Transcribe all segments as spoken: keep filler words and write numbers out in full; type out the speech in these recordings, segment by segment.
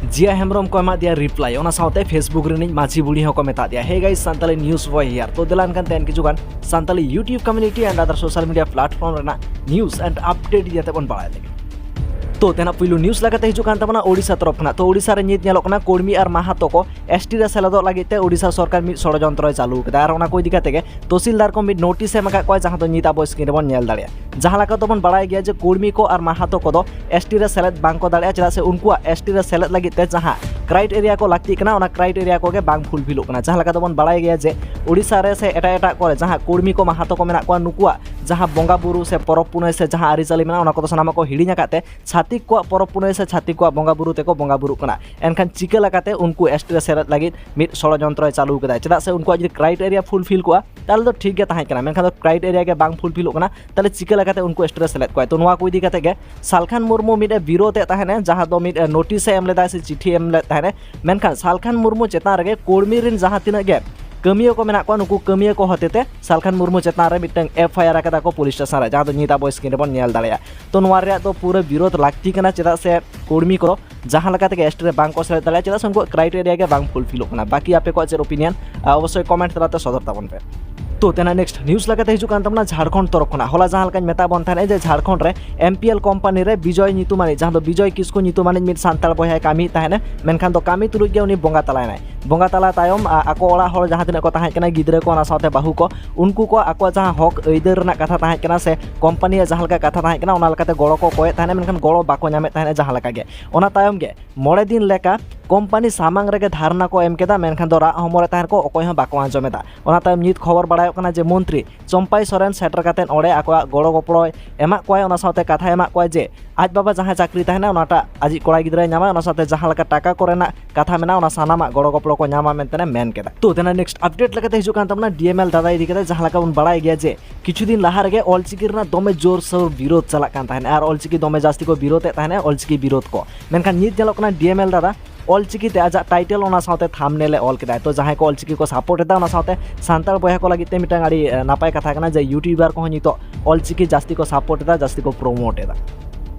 ᱡᱤᱭᱟ ᱦᱮᱢᱵᱨᱚᱢ ᱠᱚ ᱮᱢᱟᱫ ᱫᱮᱭᱟ ᱨᱤᱯᱞᱟᱭ, ᱚᱱᱟ ᱥᱟᱶᱛᱮ Facebook ᱨᱤᱱᱤᱡ ᱢᱟᱹᱡᱷᱤ ᱵᱩᱲᱦᱤ ᱦᱚᱸᱠᱚ ᱢᱮᱛᱟᱫ ᱫᱮᱭᱟ, "Hey guys, Santali news boy here." ᱛᱚ ᱫᱮᱞᱟ ᱮᱱᱠᱷᱟᱱ ᱛᱮᱦᱮᱧ ᱠᱤᱪᱷᱩ ᱜᱟᱱ Santali YouTube community and other social media platform ᱨᱮᱱᱟᱜ news and update ᱤᱫᱤ ᱠᱟᱛᱮ ᱵᱚᱱ ᱵᱟᱲᱟᱭ ᱞᱮᱜᱮ᱾ ᱛᱚ ᱛᱮᱱᱟᱜ ᱯᱩᱭᱞᱩ news ᱞᱮᱠᱟᱛᱮ ᱦᱤᱡᱩᱜ ᱠᱟᱱ ᱛᱟᱵᱚᱱᱟ ᱳᱰᱤᱥᱟ ᱛᱚᱨᱚᱯ ᱠᱷᱚᱱᱟᱜ᱾ ᱛᱚ ᱳᱰᱤᱥᱟ ᱨᱮ ᱱᱤᱛ ᱧᱮᱞᱚᱜ ᱠᱟᱱᱟ ᱠᱚᱲᱢᱤ ᱟᱨ ᱢᱟᱦᱟᱛᱚ ᱠᱚ ST ᱨᱮ ᱥᱮᱞᱮᱫᱚᱜ ᱞᱟᱹᱜᱤᱫ ᱛᱮ ᱳᱰᱤᱥᱟ ᱥᱚᱨᱠᱟᱨ ᱢᱤᱫ ᱥᱚᱲᱚᱡᱚᱱᱛᱨᱚᱭ ᱪᱟᱹᱞᱩ ᱠᱟᱫᱟ ᱟᱨ ᱚᱱᱟ ᱠᱚ ᱤᱫᱤ ᱠᱟᱛᱮ ᱜᱮ ᱛᱚᱦᱥᱤᱞᱫᱟᱨ ᱠᱚ ᱢᱤᱫ notice ᱮ ᱮᱢ ᱟᱠᱟᱫ ᱠᱚᱣᱟ, ᱡᱟᱦᱟᱸ ᱫᱚ ᱱᱤᱛ ᱟᱵᱚ screen ᱨᱮᱵᱚᱱ ᱧᱮᱞ ᱫᱟᱲᱮᱭᱟᱜᱼᱟ᱾ ᱡᱟᱦᱟᱸ ᱞᱮᱠᱟ ᱫᱚᱵᱚᱱ ᱵᱟᱲᱟᱭ ᱜᱮᱭᱟ ᱡᱮ ᱠᱚᱲᱢᱤ ᱠᱚ ᱟᱨ ᱢᱟᱦᱟᱛᱚ ᱠᱚᱫᱚ ST ᱨᱮ ᱥᱮᱞᱮᱫ ᱵᱟᱝ ᱠᱚ ᱫᱟᱲᱮᱭᱟᱜᱼᱟ, ᱪᱮᱫᱟᱜ ᱥᱮ ᱩᱱᱠᱩᱣᱟᱜ ST ᱨᱮ ᱥᱮᱞᱮᱫ ᱞᱟᱹᱜᱤᱫ ᱛᱮ ᱡᱟᱦᱟᱸ criteria ᱠᱚ ᱞᱟᱹᱠᱛᱤᱜ ᱠᱟᱱᱟ, ᱚᱱᱟ criteria ᱠᱚᱜᱮ ᱵᱟᱝ fulfillᱚᱜ ᱠᱟᱱᱟ᱾ ᱡᱟᱦᱟᱸ ᱞᱮᱠᱟ ᱫᱚᱵᱚᱱ ᱵᱟᱲᱟᱭ ᱜᱮᱭᱟ ᱡᱮ ᱳᱰᱤᱥᱟ ᱨᱮ ᱥᱮ ᱮᱴᱟᱜ ᱮᱴᱟᱜ ᱠᱚᱨᱮ ᱡᱟᱦᱟᱸ ᱠᱚᱲᱢᱤ ᱠᱚ ᱢᱟᱦᱟᱛᱚ ᱠᱚ ᱢᱮᱱᱟᱜ ᱠᱚᱣᱟ, ᱱᱩᱠᱩᱣᱟᱜ ᱡᱟᱦᱟᱸ ᱵᱚᱸᱜᱟ ᱵᱩᱨᱩ ᱥᱮ ᱯᱚᱨᱚᱵᱽ ᱯᱩᱱᱟᱹᱭ ᱥᱮ ᱡᱟᱦᱟᱸ ᱟᱹᱨᱤᱪᱟᱹᱞᱤ ᱢᱮᱱᱟᱜᱼᱟ, ᱚᱱᱟ ᱠᱚᱫᱚ ᱥᱟᱱᱟᱢᱟᱜ ᱠᱚ ᱦᱤᱲᱤᱧ ᱟᱠᱟᱫ ᱛᱮ ᱪᱷᱟᱹᱛᱤᱠ ᱠᱚᱣᱟᱜ ᱯᱚᱨᱚᱵᱽ ᱯᱩᱱᱟᱹᱭ ᱥᱮ ᱪᱷᱟᱹᱛᱤᱠ ᱠᱚᱣᱟᱜ ᱵᱚᱸᱜᱟ ᱵᱩᱨᱩ ᱛᱮᱠᱚ ᱵᱚᱸᱜᱟ ᱵᱩᱨᱩᱜ ᱠᱟᱱᱟ᱾ ᱮᱱᱠᱷᱟᱱ ᱪᱤᱠᱟᱹ ᱞᱮᱠᱟᱛᱮ ᱩᱱᱠᱩ ST ᱨᱮ ᱥᱮᱞᱮᱫ ᱞᱟᱹᱜᱤᱫ ᱢᱤᱫ ᱥᱚᱲᱚᱡᱚᱱᱛᱨᱚᱭ ᱪᱟᱹᱞᱩ ᱠᱮᱫᱟ? ᱪᱮᱫᱟᱜ ᱥᱮ ᱩᱱᱠᱩᱣᱟᱜ ᱡᱩᱫᱤ criteria fulfill ᱠᱚᱜᱼᱟ, ᱛᱟᱦᱚᱞᱮ ᱫᱚ ᱴᱷᱤᱠ ᱜᱮ ᱛᱟᱦᱮᱸ ᱠᱟᱱᱟ, ᱢᱮᱱᱠᱷᱟᱱ ᱫᱚ criteria ᱜᱮ ᱵᱟᱝ fulfillᱚᱜ ᱠᱟᱱᱟ, ᱛᱟᱦᱚᱞᱮ ᱪᱤᱠᱟᱹ ᱞᱮᱠᱟᱛᱮ ᱩᱱᱠᱩ ST ᱨᱮ ᱥᱮᱞᱮᱫ ᱠᱚᱣᱟᱭ? ᱛᱚ ᱱᱚᱣᱟ ᱠᱚ ᱤᱫᱤ ᱠᱟᱛᱮ ᱜᱮ ᱥᱟᱞᱠᱷᱟᱱ ᱢᱩᱨᱢᱩ ᱢᱤᱫ ᱮ ᱵᱤᱨᱳᱫ ᱮᱫ ᱛᱟᱦᱮᱱᱟ, ᱡᱟᱦᱟᱸ ᱫᱚ ᱢᱤᱫ notice ᱮ ᱮᱢ ᱞᱮᱫᱟᱭ ᱥᱮ ᱪᱤᱴᱷᱤ ᱮᱢ ᱞᱮᱫ ᱛᱟᱦᱮᱱᱟ, ᱢᱮᱱᱠᱷᱟᱱ ᱥᱟᱞᱠᱷᱟᱱ ᱢᱩᱨᱢᱩ ᱪᱮᱛᱟᱱ ᱨᱮᱜᱮ ᱠᱚᱲᱢᱤ ᱨᱮᱱ ᱡᱟᱦᱟᱸ ᱛᱤᱱᱟᱹᱜ ᱜᱮ ᱠᱟᱹᱢᱤᱭᱟᱹ ᱠᱚ ᱢᱮᱱᱟᱜ ᱠᱚᱣᱟ, ᱱᱩᱠᱩ ᱠᱟᱹᱢᱤᱭᱟᱹ ᱠᱚ ᱦᱚᱛᱮᱛᱮ ᱥᱟᱞᱠᱷᱟᱱ ᱢᱩᱨᱢᱩ ᱪᱮᱛᱟᱱ ᱨᱮ ᱢᱤᱫᱴᱟᱝ FIR ᱟᱠᱟᱫᱟ ᱠᱚ ᱯᱩᱞᱤᱥ ᱥᱴᱮᱥᱚᱱ ᱨᱮ, ᱡᱟᱦᱟᱸ ᱫᱚ ᱱᱤᱛ ᱟᱵᱚ screen ᱨᱮᱵᱚᱱ ᱧᱮᱞ ᱫᱟᱲᱮᱭᱟᱜᱼᱟ᱾ ᱛᱚ ᱱᱚᱣᱟ ᱨᱮᱭᱟᱜ ᱫᱚ ᱯᱩᱨᱟᱹ ᱵᱤᱨᱳᱫ ᱞᱟᱹᱠᱛᱤ ᱠᱟᱱᱟ, ᱪᱮᱫᱟᱜ ᱥᱮ ᱠᱚᱲᱢᱤ ᱠᱚ ᱡᱟᱦᱟᱸ ᱞᱮᱠᱟ ᱛᱮᱜᱮ ST ᱨᱮ ᱵᱟᱝ ᱠᱚ ᱥᱮᱞᱮᱫ ᱫᱟᱲᱮᱭᱟᱜᱼᱟ, ᱪᱮᱫᱟᱜ ᱥᱮ ᱩᱱᱠᱩᱣᱟᱜ criteria ᱜᱮ ᱵᱟᱝ fulfillᱚᱜ ᱠᱟᱱᱟ᱾ ᱵᱟᱹᱠᱤ ᱟᱯᱮ ᱠᱚᱣᱟᱜ ᱪᱮᱫ opinion, ᱟᱨ ᱚᱵᱚᱥᱥᱳᱭ comment ᱛᱟᱞᱟᱛᱮ ᱥᱚᱫᱚᱨ ᱛᱟᱵᱚᱱ ᱯᱮ᱾ ᱛᱚ ᱛᱮᱱᱟᱜ next news ᱞᱮᱠᱟᱛᱮ ᱦᱤᱡᱩᱜ ᱠᱟᱱ ᱛᱟᱵᱚᱱᱟ ᱡᱷᱟᱲᱠᱷᱚᱸᱰ ᱛᱚᱨᱚᱯ ᱠᱷᱚᱱᱟᱜ᱾ ᱦᱚᱞᱟ ᱡᱟᱦᱟᱸ ᱞᱮᱠᱟᱧ ᱢᱮᱛᱟᱜ ᱵᱚᱱ ᱛᱟᱦᱮᱸᱫ ᱡᱮ ᱡᱷᱟᱲᱠᱷᱚᱸᱰ ᱨᱮ MPL ᱠᱳᱢᱯᱟᱱᱤ ᱨᱮ ᱵᱤᱡᱚᱭ ᱧᱩᱛᱩᱢᱟᱱᱤᱡ, ᱡᱟᱦᱟᱸ ᱫᱚ ᱵᱤᱡᱚᱭ ᱠᱤᱥᱠᱩ ᱧᱩᱛᱩᱢᱟᱱᱤᱡ ᱢᱤᱫ ᱥᱟᱱᱛᱟᱲ ᱵᱚᱭᱦᱟᱭ ᱠᱟᱹᱢᱤᱭᱮᱫ ᱛᱟᱦᱮᱸᱱᱟ, ᱢᱮᱱᱠᱷᱟᱱ ᱫᱚ ᱠᱟᱹᱢᱤ ᱛᱩᱞᱩᱡ ᱜᱮ ᱩᱱᱤ ᱵᱚᱸᱜᱟ ᱛᱟᱞᱟᱭᱮᱱᱟᱭ᱾ ᱵᱚᱸᱜᱟ ᱛᱟᱞᱟ ᱛᱟᱭᱚᱢ ᱟ-, ᱟᱠᱚ ᱚᱲᱟᱜ ᱦᱚᱲ ᱡᱟᱦᱟᱸ ᱛᱤᱱᱟᱹᱜ ᱠᱚ ᱛᱟᱦᱮᱸ ᱠᱟᱱᱟ, ᱜᱤᱫᱽᱨᱟᱹ ᱠᱚ, ᱚᱱᱟ ᱥᱟᱶᱛᱮ ᱵᱟᱹᱦᱩ ᱠᱚ, ᱩᱱᱠᱩ ᱠᱚ ᱟᱠᱚᱣᱟᱜ ᱡᱟᱦᱟᱸ ᱦᱚᱠ ᱟᱹᱭᱫᱟᱹᱨ ᱨᱮᱱᱟᱜ ᱠᱟᱛᱷᱟ ᱛᱟᱦᱮᱸ ᱠᱟᱱᱟ ᱥᱮ ᱠᱳᱢᱯᱟᱱᱤᱭᱟᱜ ᱡᱟᱦᱟᱸ ᱞᱮᱠᱟ ᱠᱟᱛᱷᱟ ᱛᱟᱦᱮᱸ ᱠᱟᱱᱟ, ᱚᱱᱟ ᱞᱮᱠᱟᱛᱮ ᱜᱚᱲᱚ ᱠᱚ ᱠᱚᱭᱮᱫ ᱛᱟᱦᱮᱸᱱᱟ, ᱢᱮᱱᱠᱷᱟᱱ ᱜᱚᱲᱚ ᱵᱟᱠᱚ ᱧᱟᱢᱮᱫ ᱛᱟᱦᱮᱸᱱᱟ ᱡᱟᱦᱟᱸ ᱞᱮᱠᱟ ᱜᱮ᱾ ᱚᱱᱟ ᱛᱟᱭᱚᱢ ᱜᱮ ᱢᱚᱬᱮ ᱫᱤᱱ ᱞᱮᱠᱟ ᱠᱳᱢᱯᱟᱱᱤ ᱥᱟᱢᱟᱝ ᱨᱮᱜᱮ ᱫᱷᱟᱨᱱᱟ ᱠᱚ ᱮᱢ ᱠᱮᱫᱟ, ᱢᱮᱱᱠᱷᱟᱱ ᱫᱚ ᱨᱟᱜ ᱦᱚᱢᱚᱨᱮᱫ ᱛᱟᱦᱮᱸ ᱠᱚ, ᱚᱠᱚᱭ ᱦᱚᱸ ᱵᱟᱠᱚ ᱟᱸᱡᱚᱢᱮᱫᱟ᱾ ᱚᱱᱟ ᱛᱟᱭᱚᱢ ᱱᱤᱛ ᱠᱷᱚᱵᱚᱨ ᱵᱟᱲᱟᱭᱚᱜ ᱠᱟᱱᱟ ᱡᱮ ᱢᱚᱱᱛᱨᱤ ᱪᱚᱢᱯᱟᱭ ᱥᱚᱨᱮᱱ ᱥᱮᱴᱮᱨ ᱠᱟᱛᱮᱫ ᱚᱸᱰᱮ ᱟᱠᱚᱣᱟᱜ ᱜᱚᱲᱚ ᱜᱚᱯᱚᱲᱚᱭ ᱮᱢᱟᱜ ᱠᱚᱣᱟᱭ, ᱚᱱᱟ ᱥᱟᱶᱛᱮ ᱠᱟᱛᱷᱟᱭ ᱮᱢᱟᱜ ᱠᱚᱣᱟᱭ ᱡᱮ ᱟᱡ ᱵᱟᱵᱟ ᱡᱟᱦᱟᱸ ᱪᱟᱹᱠᱨᱤ ᱛᱟᱦᱮᱱᱟ, ᱚᱱᱟᱴᱟᱜ ᱟᱡᱤᱡ ᱠᱚᱲᱟ ᱜᱤᱫᱽᱨᱟᱹᱭ ᱧᱟᱢᱟ, ᱚᱱᱟ ᱥᱟᱶᱛᱮ ᱡᱟᱦᱟᱸ ᱞᱮᱠᱟ ᱴᱟᱠᱟ ᱠᱚᱨᱮᱱᱟᱜ ᱠᱟᱛᱷᱟ ᱢᱮᱱᱟᱜᱼᱟ, ᱚᱱᱟ ᱥᱟᱱᱟᱢᱟᱜ ᱜᱚᱲᱚ ᱜᱚᱯᱚᱲᱚ ᱠᱚ ᱧᱟᱢᱟ ᱢᱮᱱᱛᱮ ᱢᱮᱱ ᱠᱮᱫᱟ᱾ ᱛᱚ, ᱛᱮᱱᱟᱜ next update ᱞᱮᱠᱟᱛᱮ ᱦᱤᱡᱩᱜ ᱠᱟᱱ ᱛᱟᱵᱚᱱᱟ DML ᱫᱟᱫᱟ ᱤᱫᱤ ᱠᱟᱛᱮ᱾ ᱡᱟᱦᱟᱸ ᱞᱮᱠᱟ ᱵᱚᱱ ᱵᱟᱲᱟᱭ ᱜᱮᱭᱟ ᱡᱮ ᱠᱤᱪᱷᱩ ᱫᱤᱱ ᱞᱟᱦᱟ ᱨᱮᱜᱮ ᱚᱞᱪᱤᱠᱤ ᱨᱮᱱᱟᱜ ᱫᱚᱢᱮ ᱡᱳᱨ ᱥᱳᱨ ᱵᱤᱨᱳᱫ ᱪᱟᱞᱟᱜ ᱠᱟᱱ ᱛᱟᱦᱮᱱᱟ ᱟᱨ ᱚᱞᱪᱤᱠᱤ ᱫᱚᱢᱮ ᱡᱟᱹᱥᱛᱤ ᱠᱚ ᱵᱤᱨᱳᱫ ᱮᱫ ᱛᱟᱦᱮᱱᱟ, ᱚᱞᱪᱤᱠᱤ ᱵᱤᱨᱳᱫ ᱠᱚ᱾ ᱢᱮᱱᱠᱷᱟᱱ ᱱᱤᱛ ᱧᱮᱞᱚᱜ ᱠᱟᱱᱟ DML ᱫᱟᱫᱟ ᱚᱞᱪᱤᱠᱤ ᱛᱮ ᱟᱡᱟᱜ title ᱚᱱᱟ ᱥᱟᱶᱛᱮ thumbnail ᱮ ᱚᱞ ᱠᱮᱫᱟᱭ᱾ ᱛᱚ, ᱡᱟᱦᱟᱸᱭ ᱠᱚ ᱚᱞᱪᱤᱠᱤ ᱠᱚ support ᱮᱫᱟ, ᱚᱱᱟ ᱥᱟᱶᱛᱮ ᱥᱟᱱᱛᱟᱲ ᱵᱚᱭᱦᱟ ᱠᱚ ᱞᱟᱹᱜᱤᱫ ᱛᱮ ᱢᱤᱫᱴᱟᱝ ᱟᱹᱰᱤ, ᱮ, ᱱᱟᱯᱟᱭ ᱠᱟᱛᱷᱟ ᱠᱟᱱᱟ ᱡᱮ YouTuber ᱠᱚᱦᱚᱸ ᱱᱤᱛᱚᱜ ᱚᱞᱪᱤᱠᱤ ᱡᱟᱹᱥᱛᱤ ᱠᱚ support ᱮᱫᱟ, ᱡᱟᱹᱥᱛᱤ ᱠᱚ promote ᱮᱫᱟ᱾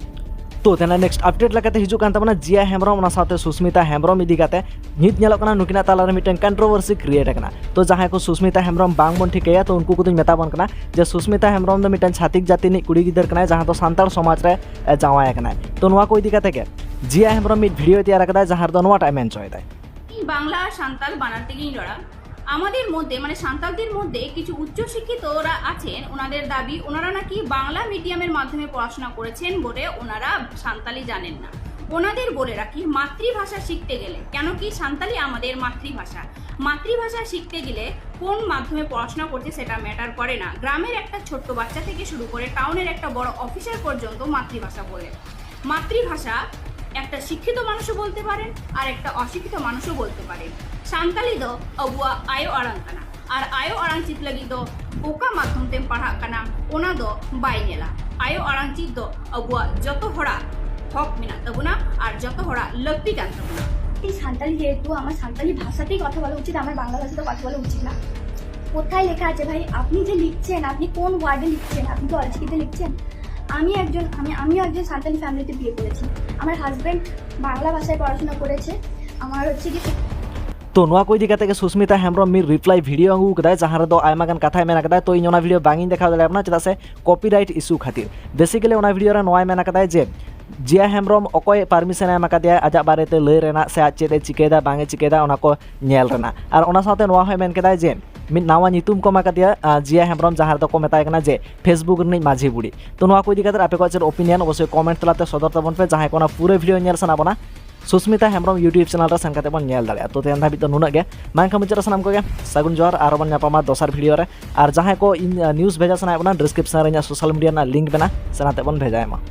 ᱛᱚ ᱛᱮᱱᱟᱜ next update ᱞᱮᱠᱟᱛᱮ ᱦᱤᱡᱩᱜ ᱠᱟᱱ ᱛᱟᱵᱚᱱᱟ ᱡᱤᱭᱟ ᱦᱮᱢᱵᱨᱚᱢ, ᱚᱱᱟ ᱥᱟᱶᱛᱮ ᱥᱩᱥᱢᱤᱛᱟ ᱦᱮᱢᱵᱨᱚᱢ ᱤᱫᱤ ᱠᱟᱛᱮ᱾ ᱱᱤᱛ ᱧᱮᱞᱚᱜ ᱠᱟᱱᱟ ᱱᱩᱠᱤᱱᱟᱜ ᱛᱟᱞᱟᱨᱮ ᱢᱤᱫᱴᱟᱝ controversy create ᱟᱠᱟᱱᱟ᱾ ᱛᱚ ᱡᱟᱦᱟᱸᱭ ᱠᱚ ᱥᱩᱥᱢᱤᱛᱟ ᱦᱮᱢᱵᱨᱚᱢ ᱵᱟᱝ ᱵᱚᱱ ᱴᱷᱤᱠᱟᱹᱭᱟ, ᱛᱚ ᱩᱱᱠᱩ ᱠᱚᱫᱚᱧ ᱢᱮᱛᱟ ᱵᱚᱱ ᱠᱟᱱᱟ ᱡᱮ ᱥᱩᱥᱢᱤᱛᱟ ᱦᱮᱢᱵᱨᱚᱢ ᱫᱚ ᱢᱤᱫᱴᱟᱝ ᱪᱷᱟᱹᱛᱤᱠ ᱡᱟᱹᱛᱤ ᱨᱤᱱᱤᱡ ᱠᱩᱲᱤ ᱜᱤᱫᱟᱹᱨ ᱠᱟᱱᱟᱭ, ᱡᱟᱦᱟᱸ ᱫᱚ ᱥᱟᱱᱛᱟᱲ ᱥᱚᱢᱟᱡᱽ ᱨᱮ, ᱮ, ᱡᱟᱶᱟᱭ ᱟᱠᱟᱱᱟᱭ᱾ ᱛᱚ ᱱᱚᱣᱟ ᱠᱚ ᱤᱫᱤ ᱠᱟᱛᱮ ᱜᱮ ᱡᱤᱭᱟ ᱦᱮᱢᱵᱨᱚᱢ ᱢᱤᱫ video ᱛᱮᱭᱟᱨ ᱟᱠᱟᱫᱟᱭ, ᱡᱟᱦᱟᱸ ᱨᱮᱫᱚ ᱱᱚᱣᱟᱴᱟᱜ ᱮ ᱢᱮᱱ ᱦᱚᱪᱚᱭᱮᱫᱟᱭ᱾ বাংলা আর সান্তাল বানার দিকেই লড়া। আমাদের মধ্যে, মানে সাঁওতালদের মধ্যে কিছু উচ্চশিক্ষিতরা আছেন, ওনাদের দাবি ওনারা নাকি বাংলা মিডিয়ামের মাধ্যমে পড়াশোনা করেছেন বলে ওনারা সাঁওতালি জানেন না। ওনাদের বলে রাখি, মাতৃভাষা শিখতে গেলে, কেন কি সাঁওতালি আমাদের মাতৃভাষা, মাতৃভাষা শিখতে গেলে কোন মাধ্যমে পড়াশোনা করছে সেটা ম্যাটার করে না। গ্রামের একটা ছোট্ট বাচ্চা থেকে শুরু করে টাউনের একটা বড় অফিসার পর্যন্ত মাতৃভাষা বলে। মাতৃভাষা একটা শিক্ষিত মানুষও বলতে পারেন, আর একটা অশিক্ষিত মানুষও বলতে পারেন। সাঁওতালি ᱫᱚ ᱟᱵᱚᱣᱟᱜ ᱟᱭᱳ ᱟᱲᱟᱝ ᱠᱟᱱᱟ, ᱟᱨ ᱟᱭᱳ ᱟᱲᱟᱝ ᱪᱮᱫ ᱞᱟᱹᱜᱤᱫ ᱫᱚ ᱚᱠᱟ ᱢᱟᱫᱽᱫᱷᱚᱢ ᱛᱮᱢ ᱯᱟᱲᱦᱟᱜ ᱠᱟᱱᱟ, ᱚᱱᱟ ᱫᱚ ᱵᱟᱭ ᱧᱮᱞᱟ᱾ ᱟᱭᱳ ᱟᱲᱟᱝ ᱪᱮᱫ ᱫᱚ ᱟᱵᱚᱣᱟᱜ ᱡᱚᱛᱚ ᱦᱚᱲᱟᱜ ᱦᱚᱠ ᱢᱮᱱᱟᱜ ᱛᱟᱵᱚᱱᱟ ᱟᱨ ᱡᱚᱛᱚ ᱦᱚᱲᱟᱜ ᱞᱟᱹᱠᱛᱤ ᱠᱟᱱ ᱛᱟᱵᱚᱱᱟ᱾ এই সাঁওতালি, যেহেতু আমার সাঁওতালি ভাষাতেই কথা বলা উচিত, আমার বাংলা ভাষাতে কথা বলা উচিত না। কোথায় লেখা আছে ভাই, আপনি যে লিখছেন, আপনি কোন ওয়ার্ডে লিখছেন? আপনি কি অলচিকিতে লিখছেন? আমি একজন আমি আমিও একজন সাঁওতালি ফ্যামিলিতে বিয়ে করেছি। আমার হাজব্যান্ড বাংলা ভাষায় পড়াশোনা করেছে। আমার হচ্ছে কি ᱛᱚ ᱱᱚᱣᱟ ᱠᱚ ᱤᱫᱤ ᱠᱟᱛᱮ ᱜᱮ ᱥᱩᱥᱢᱤᱛᱟ ᱦᱮᱢᱵᱨᱚᱢ ᱢᱤᱫ reply video ᱟᱹᱜᱩ ᱠᱟᱫᱟᱭ, ᱡᱟᱦᱟᱸ ᱨᱮᱫᱚ ᱟᱭᱢᱟ ᱜᱟᱱ ᱠᱟᱛᱷᱟᱭ ᱢᱮᱱ ᱠᱟᱫᱟᱭ᱾ ᱛᱚ ᱤᱧ ᱚᱱᱟ video ᱵᱟᱝ ᱤᱧ ᱫᱮᱠᱷᱟᱣ ᱫᱟᱲᱮᱭᱟᱜ ᱠᱟᱱᱟ, ᱪᱮᱫᱟᱜ ᱥᱮ copyright issue ᱠᱷᱟᱹᱛᱤᱨ᱾ Basically ᱚᱱᱟ video ᱨᱮ ᱱᱚᱣᱟᱭ ᱢᱮᱱ ᱠᱟᱫᱟᱭ ᱡᱮ ᱡᱤᱭᱟ ᱦᱮᱢᱵᱨᱚᱢ ᱚᱠᱚᱭ permission ᱮ ᱮᱢ ᱟᱠᱟᱫᱮᱭᱟ ᱟᱡᱟᱜ ᱵᱟᱨᱮᱛᱮ ᱞᱟᱹᱭ ᱨᱮᱱᱟᱜ ᱥᱮ ᱟᱡ ᱪᱮᱫ ᱮ ᱪᱤᱠᱟᱹᱭᱮᱫᱟ ᱵᱟᱝ ᱮ ᱪᱤᱠᱟᱹᱭᱮᱫᱟ ᱚᱱᱟ ᱠᱚ ᱧᱮᱞ ᱨᱮᱱᱟᱜ᱾ ᱟᱨ ᱚᱱᱟ ᱥᱟᱶᱛᱮ ᱱᱚᱣᱟ ᱦᱚᱸᱭ ᱢᱮᱱ ᱠᱮᱫᱟᱭ ᱡᱮ ᱢᱤᱫ ᱱᱟᱣᱟ ᱧᱩᱛᱩᱢ ᱠᱚ ᱮᱢᱟ ᱠᱟᱫᱮᱭᱟ, ᱟᱸ, ᱡᱤᱭᱟ ᱦᱮᱢᱵᱨᱚᱢ, ᱡᱟᱦᱟᱸ ᱨᱮᱫᱚ ᱠᱚ ᱢᱮᱛᱟᱭ ᱠᱟᱱᱟ ᱡᱮ Facebook ᱨᱤᱱᱤᱡ ᱢᱟᱹᱡᱷᱤ ᱵᱩᱲᱦᱤ᱾ ᱛᱚ ᱱᱚᱣᱟ ᱠᱚ ᱤᱫᱤ ᱠᱟᱛᱮ ᱟᱯᱮ ᱠᱚᱣᱟᱜ ᱪᱮᱫ opinion, ᱚᱵᱚᱥᱥᱳᱭ comment ᱛᱟᱞᱟᱛᱮ ᱥᱚᱫᱚᱨ ᱛᱟᱵᱚᱱ ᱯᱮ᱾ ᱡᱟᱦᱟᱸᱭ ᱠᱚ ᱚᱱᱟ ᱯᱩᱨᱟᱹ video ᱧᱮᱞ ᱥᱟᱱᱟ ᱵᱚᱱᱟ, ᱥᱩᱥᱢᱤᱛᱟ ᱦᱮᱢᱵᱨᱚᱢ YouTube channel ᱨᱮ ᱥᱮᱱ ᱠᱟᱛᱮ ᱵᱚᱱ ᱧᱮᱞ ᱫᱟᱲᱮᱭᱟᱜᱼᱟ᱾ ᱛᱚ ᱛᱮᱦᱮᱧ ᱫᱷᱟᱹᱵᱤᱡ ᱫᱚ ᱱᱩᱱᱟᱹᱜ ᱜᱮ᱾ ᱢᱟ ᱮᱱᱠᱷᱟᱱ ᱢᱩᱪᱟᱹᱫ ᱨᱮ ᱥᱟᱱᱟᱢ ᱠᱚᱜᱮ ᱥᱟᱹᱜᱩᱱ ᱡᱚᱦᱟᱨ, ᱟᱨ ᱵᱚᱱ ᱧᱟᱯᱟᱢᱟ ᱫᱚᱥᱟᱨ video ᱨᱮ᱾ ᱟᱨ ᱡᱟᱦᱟᱸᱭ ᱠᱚ ᱤᱧ, ᱟᱸ, news ᱵᱷᱮᱡᱟ ᱥᱟᱱᱟᱭᱮᱫ ᱵᱚᱱᱟ, description ᱨᱮ ᱤᱧᱟᱹᱜ social media ᱨᱮᱱᱟᱜ link ᱢᱮᱱᱟᱜᱼᱟ, ᱥᱮᱱ ᱠᱟᱛᱮ ᱵᱚᱱ ᱵᱷᱮᱡᱟᱭ ᱢᱟ᱾